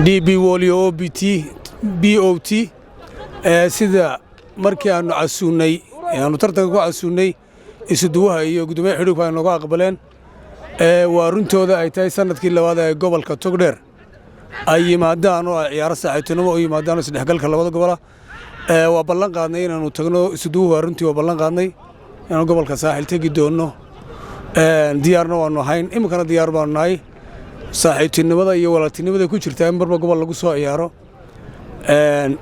DP World iyo O B T B O T. Sida markii aanu casuunnay, aanu tartanka ku casuunnay, isuduwaha iyo guddoomiyaha xidhiirku ay nooga aqbaleen. Waa runtooda ay tahay sanadkii labaad ee gobolka Togdheer ay yimaadaan oo ay ciyaaro saaxiibtinimo u yimaadaan oo isdhexgalka labada gobola. Waa ballan qaadnay inaannu tagno. Isuduwuhu waa runtii, waa ballan qaadnay inaanu gobolka Saaxil tegi doonno. Diyaarna waannu ahayn, iminkana diyaar baanu nahay. Saaxiibtinimada iyo walaaltinimada ku jirtaa in marba gobol lagu soo ciyaaro.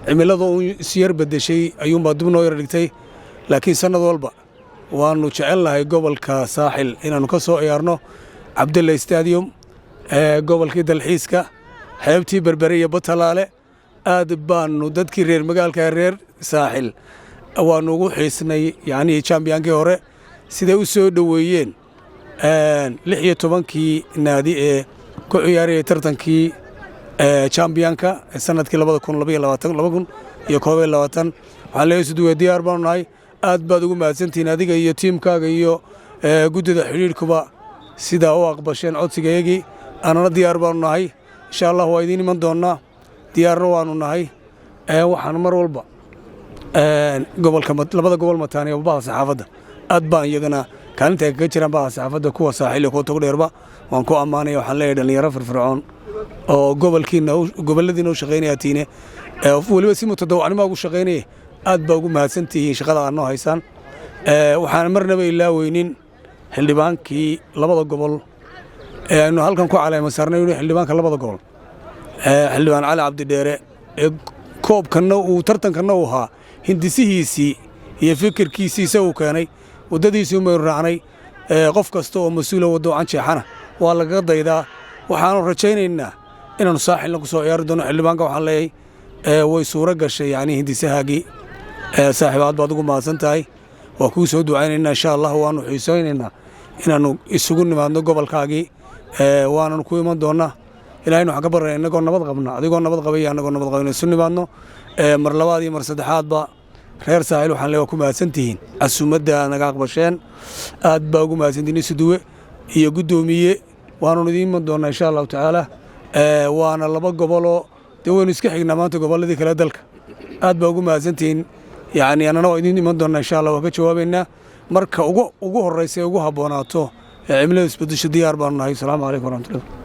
Cimilada uun isyar beddeshay ayuunbaa dib noo yar dhigtay, laakiin sannad walba waannu jecelnahay gobolka Saaxil inaannu ka soo ciyaarno Cabdalla Stadium, gobolkii dalxiiska, xeebtii Berbere iyo Batalaale. Aad baannu dadkii reer magaalka reer Saaxil waannu ugu xiisnay yacnihii championkii hore siday u soo dhoweeyeen 16-kii naadi ee ku ciyaarayay tartankii championka sanadkii 2022, 2021. Waxaan leeyahay, isuduwe, diyaar baanu nahay. Aad baad ugu mahadsantihiin adiga iyo tiimkaaga iyo guddida xidhiidhkuba sidaa u aqbasheen codsigayagii. Annana diyaar baanu nahay, insha Allah waa idiin iman doonnaa, diyaarna waanu nahay. Waxaan mar walba gobolka labada gobol mataaniya bahda saxaafadda aad baan iyagana kaalinta ay kaga jiraan bahda saxaafadda, kuwa Saaxiil iyo kuwa Togdheerba, waan ku ammaanaya. Waxaan leeyahay, dhallinyaro firfircoon oo gobolkiina, gobolladiina u shaqaynaya tiine, weliba si mutadawacnimo ugu shaqaynaya, aad baa ugu mahadsan tihiin shaqada aad noo haysaan. Waxaan marnaba ilaaweynin xildhibaankii labada gobol ee aynu halkan ku caleema saarnay, xildhibaanka labada gobol, Xildhibaan Cali Cabdidheere, ee koobkanna uu tartankanna uu ahaa hindisihiisii iyo fikirkiisii isagu keenay, waddadiisii umaynu raacnay. Qof kasta oo mas-uula waddo canjeexana waa lagaga daydaa. Waxaanu rajaynaynaa inaannu Saaxilna ku soo ciyaari doono. Xildhibaanka waxaan leeyahay, way suuro gashay yacnii hindisahaagii. Saaxiib, aad baad ugu mahadsan tahay, waa kuu soo ducaynaynaa. Insha Allah waannu xiisaynaynaa inaannu isugu nimaadno gobolkaagii, waananu ku iman doonnaa. Ilahayna waxaan ka baraya innagoo nabad qabna, adigoo nabad qabay, annagoo nabad qabna isu nimaadno. Mar labaad iyo mar saddexaadba reer Saaxil waxaan leeyahay, waa ku mahadsantihiin casuumadda naga aqbasheen. Aad baa ugu mahadsantihiin, isuduwe iyo guddoomiye. Waannu idiin iman doonnaa, insha Allahu tacaala. Waana laba goboloo dee waynu iska xignaa maanta gobolladii kale dalka. Aad baa ugu mahadsantihiin. Yacni annana waa idiin iman doonnaa, insha Allah. Waa ka jawaabaynaa marka ugu horraysa ee ugu habboonaato ee cimiladu isbedesho. Diyaar baanu nahay. Asalaamu calaykum waraxmatullah.